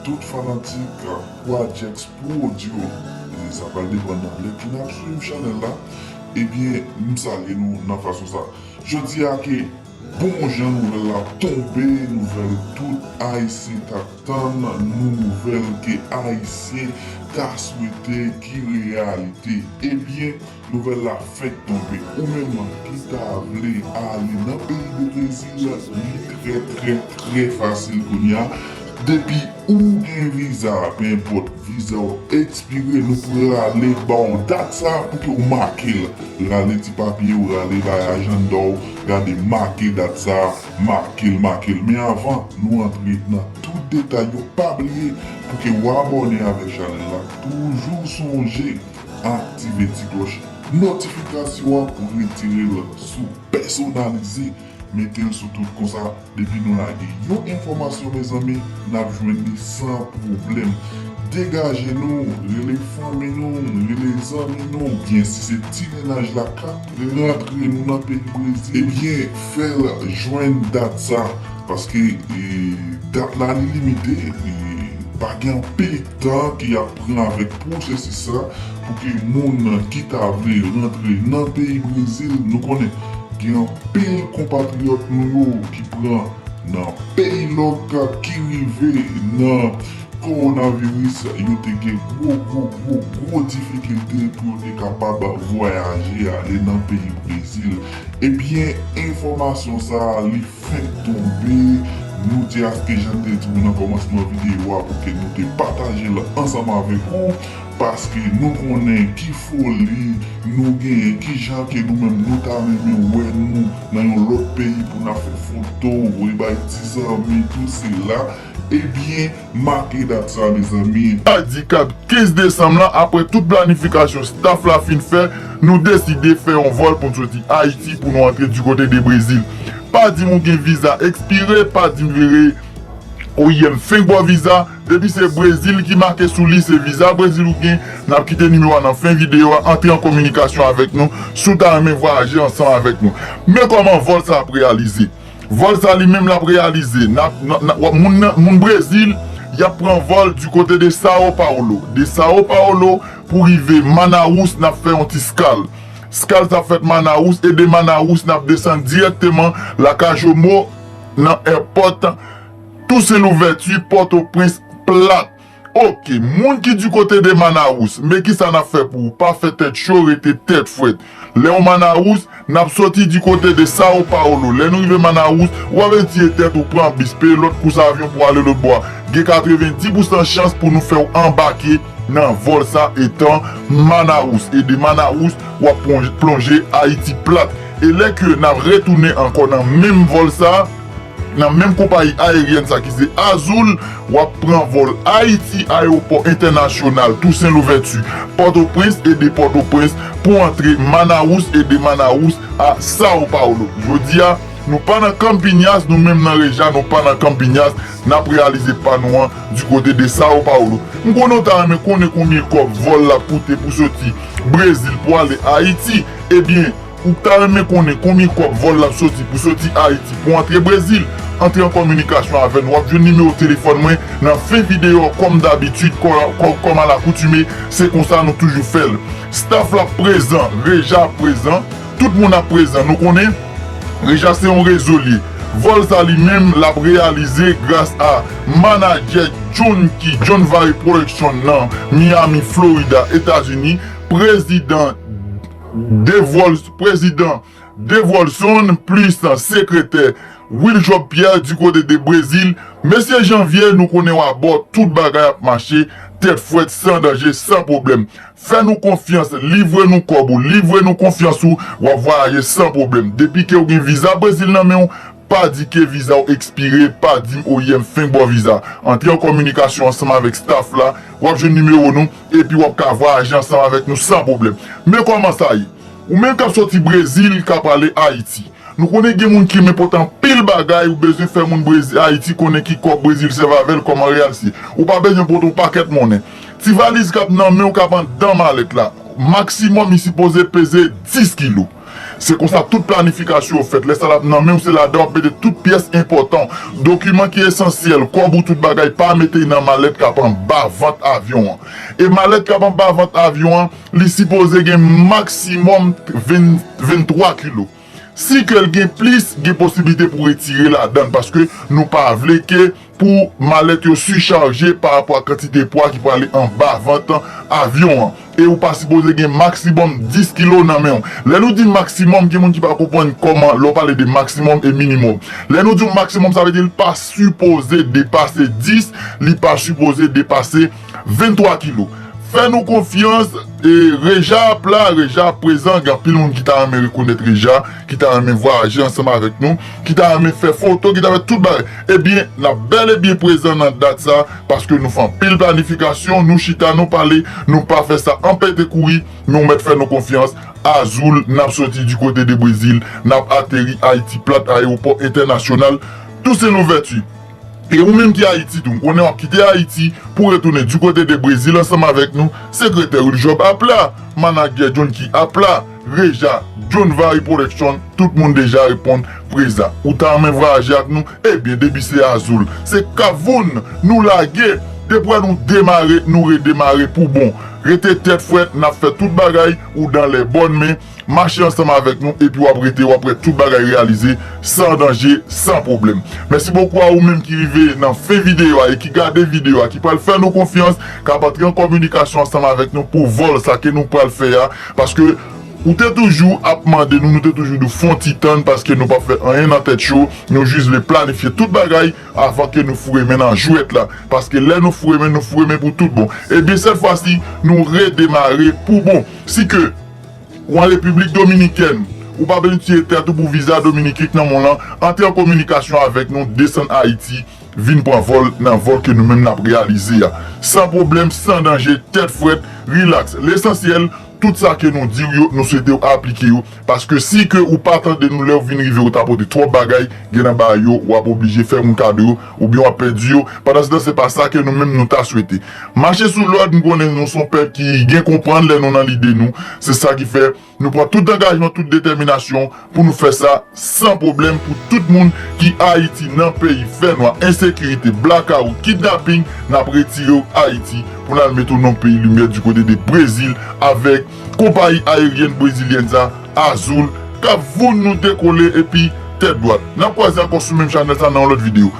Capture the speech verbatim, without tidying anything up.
tout fanatik Quadjex Pro Audio. E sa pral depann nan lè ke n ap swiv chanèl la. Ebyen, m salye nou nan fason sa. Jodi a ke bon jan nouvèl la tonbe, nouvèl tout Ayisyen t ap tann, nouvèl ke Ayisyen ta swete ki reyalite. Ebyen, nouvèl la fèk tonbe. Ou menm ki ta vle ale nan peyi de Brezil, li trè, trè, trè fasil kounye a. Depi ou gen viza, pe enpòt viza w ekspire, nou prale ba w dat sa pou ke w make l. Rale ti papye w, rale bay ajanda w, gade make dat sa, make l, make l. Men avan nou antre nan tout detay yo, pa bliye pou ke w abòne avèk chanèl la, toujou sonje aktive ti klòch notifikasyon an pou retire l sou pèsonalize, mete l sou tout konsa. Depi nou lage yon enfòmasyon, mezanmi, n ap jwenn li san pwoblèm. Degaje nou, rele fanmi nou, rele zanmi nou, oubyen si se ti mennaj la k ap rantre nou nan peyi Brezil, ebyen, fè l jwenn dat sa, paske, e, dat la li limite, e, pa gen anpil tan ke y ap pran avèk pwosesis sa pou ke moun ki ta vle rantre nan peyi Brezil, nou konnen gen anpil konpatriyòt nou yo ki pran nan peyi lòk ki rive nan kowonaviris, yo te gen gwo, gwo, gwo, gwo difikilte pou yo te kapab vwayaje ale nan peyi Brezil. Ebyen, enfòmasyon sa a, li fèk tonbe. Nou te, jan te di w nan kòmansman videyo a, pou ke nou te pataje l ansanm avèk ou, paske nou konnen ki foli nou genyen, ki jan ke nou menm nou ta renmen wè nou nan yon lòt peyi pou n ap fè foto, voye bay ti zanmi, tout sela. Ebyen, make dat sa, mezanmi. Madi kenz desanm lan, apre tout planifikasyon staff la fin fè, nou deside fè yon vòl pou n soti Ayiti pou nou antre di kote de Brezil. Pa di m ou gen viza ekspire, pa di m vire O I M fenk ba w viza. Depi se Brezil ki make sou li, se viza Brezil ou gen, n ap kite nimewo a nan fen videyo a, antre an kominikasyon avèk nou si w ta renmen vwayaje ansanm avèk nou. Men kòman vòl sa ap reyalize. Vòl sa li menm l ap reyalize. N ap, n ap, n ap, w ap, moun nan, moun Brezil, y ap pran vòl di kote de Sao Paulo. De Sao Paulo pou rive Manaus, n ap fè yon ti skal. Skal sa ap fèt Manaus, e de Manaus, n ap desann dirèkteman Lakajomo nan èpòt Tousen Louvèti, Pòtoprens, plat. Oke, moun ki di kote de Manaus, men kisa n ap fè pou ou? Pa fè tèt cho, rete tèt frèt. Lè w Manaus, n ap soti di kote de Sao Paulo. Lè nou rive Manaus, w ap retire tèt ou, pran bis, peye lòt kous avyon pou ale lòt bò a. Gen katrevenndis pousan chans pou nou fè w anbake nan vòl sa etan Manaus. E de Manaus, w ap plonje, plonje Ayiti plat. E lè ke n ap retounen ankò nan menm vòl sa, nan menm konpayi ayeryèn sa ki se Azul, w ap pran vòl Ayiti, ayewopò entènasyonal Tousen Louvèti, Pòtoprens, e de Pòtoprens pou antre Manaus, e de Manaus a Sao Paulo. Jodi a, nou pa nan Campinas, nou menm nan Reja, nou pa nan Campinas, n ap reyalize pa nou an di kote de Sao Paulo. M konnen w ta renmen konnen konbyen kòb vòl la koute pou soti Brezil pou ale Ayiti. Ebyen, ou ta renmen konnen konbyen kòb vòl la soti pou soti Ayiti pou antre Brezil? Antre an kominikasyon avè n. W ap jwenn nimewo telefòn mwen nan fen videyo a, kòm dabitid, kò-, kò-, kòm alakoutime, se konsa nou toujou fè l. Staff la prezan, Reja prezan, tout moun ap prezan. Nou konnen, Reja se yon rezo l ye. Vòl sa li menm, l ap reyalize gras a manadjè Junki, John Vary Production nan Miami, Florida, Etazini, prezidan Devol-, prezidan Devolson, plis sekretè Will Job Pierre di kote de Brezil. Mesye Janvier, nou konnen w abò, tout bagay ap mache, tèt frèt, san danje, san pwoblèm. Fè nou konfyans, livre nou kòb ou, livre nou konfyans ou, w ap vwayaje san pwoblèm. Depi ke w gen viza Brezil nan men w, pa di ke viza w ekspire, pa di m O I M fenk ba w viza. Antre an kominikasyon ansanm avèk staff la, w ap jwenn nimewo nou, epi w ap ka vwayaje ansanm avèk nou san pwoblèm. Men kòman sa ye? Ou menm k ap soti Brezil, k ap ale Ayiti. Nou konnen gen moun ki renmen pote anpil bagay, ou bezwen fè moun Brezil, Ayiti konnen ki kòb Brezil sèvi avè l, kòman reyalize. Ou pa bezwen pote yon pakèt monnen. Ti valiz k ap nan men w, k ap anndan malèt la, maksimòm li sipoze peze dis kilo. Se konsa tout planifikasyon yo fèt. Lè sa l ap nan men w, se ladan w ap mete tout pyès enpòtan w, dokiman ki esansyèl, kòb ou, tout bagay, pa mete nan malèt k ap anba vant avyon an. E malèt k ap anba vant avyon an, li sipoze gen maksimòm ven, venntwa kilo. Si ke l gen plis, gen posiblite pou retire ladan l, paske nou pa vle ke pou malèt yo sichaje pa rapò a kantite pwa ki prale anba vant avyon an. E ou pa sipoze gen maksimòm dis kilo nan men w. Lè nou di maksimòm, gen moun ki pa konprann kòman lè w pale de maksimòm e minimòm. Lè nou di w maksimòm, sa vle di l pa sipoze depase dis, li pa sipoze depase venntwa kilo. Fè nou konfyans, e Reja ap la, Reja ap prezan, gen anpil moun ki ta renmen rekonèt Reja, ki ta renmen vwayaje ansanm avèk nou, ki ta renmen fè foto, ki ta fè tout bagay. Ebyen, n ap bèl e byen prezan nan dat sa, paske nou fè anpil planifikasyon, nou chita, nou pale, nou pa fè sa an pete kouri, nou mèt fè nou konfyans. Azul, n ap soti di kote de Brezil, n ap ateri Ayiti plat, ayewopò entènasyonal Toussaint Louverture. E ou menm ki Ayiti tou, m konnen w ap kite Ayiti pou retounen di kote de Brezil ansanm avèk nou, sekretè Wiljob ap la, manadjè John Key ap la, Reja, John Vary Production, tout moun deja reponn prezan. Ou ta renmen vwayaje ak nou? Ebyen, depi se Azul, se Kap Voun nou lage. Depi nou demare, nou redemare pou bon. Rete tèt frèt, n ap fè tout bagay, ou dans les bonnes mains. Mache ansanm avèk nou, epi w ap rete, w ap wè tout bagay reyalize san danje, san pwoblèm. Mèsi bokou a ou menm ki rive nan fen videyo a e ki gade videyo a, ki pral fè nou konfyans, k ap antre an kominikasyon ansanm avèk nou pou vòl sa ke nou pral fè a, paske ou te toujou ap mande nou, nou te toujou di w fè yon ti tann, paske nou p ap fè anyen nan tèt cho, nou jis vle planifye tout bagay avan ke nou foure men nan jwèt la, paske lè nou foure men, nou foure men pou tout bon. Ebyen, sèt fwa si, nou redemare pou bon. Si ke ou an Repiblik Dominikèn, ou pa bezwen tiye tèt ou pou viza Dominiken k nan men w lan, antre an kominikasyon avèk nou, desann Ayiti, vin pran vòl nan vòl ke nou menm n ap reyalize a. San pwoblèm, san danje, tèt frèt, rilaks. Lesansyèl, tout sa ke nou di w yo, nou swete w aplike yo. Paske si ke ou pa tande nou lè w vin rive, ou ta pote twòp bagay, gen nan bagay yo, w ap oblije fè moun kado yo, oubyen w ap pèdi yo. Pandansetan, se pa sa ke nou menm nou ta swete. Mache sou lòd, m konnen nou se yon pèp ki gen konprann lè nou nan lide nou. Se sa ki fè nou pran tout angajman, tout detèminasyon pou nou fè sa san pwoblèm pou tout moun ki Ayiti, nan peyi fènwa, ensekirite, blakawout, kidnaping, n ap retire w Ayiti pou n al mete w nan yon peyi limyè di kote de Brezil avèk konpayi ayeryèn brezilyèn sa, Azul, k ap voun nou dekole epi tèt dwat. N ap kwaze ankò sou menm chanèl sa nan yon lòt videyo.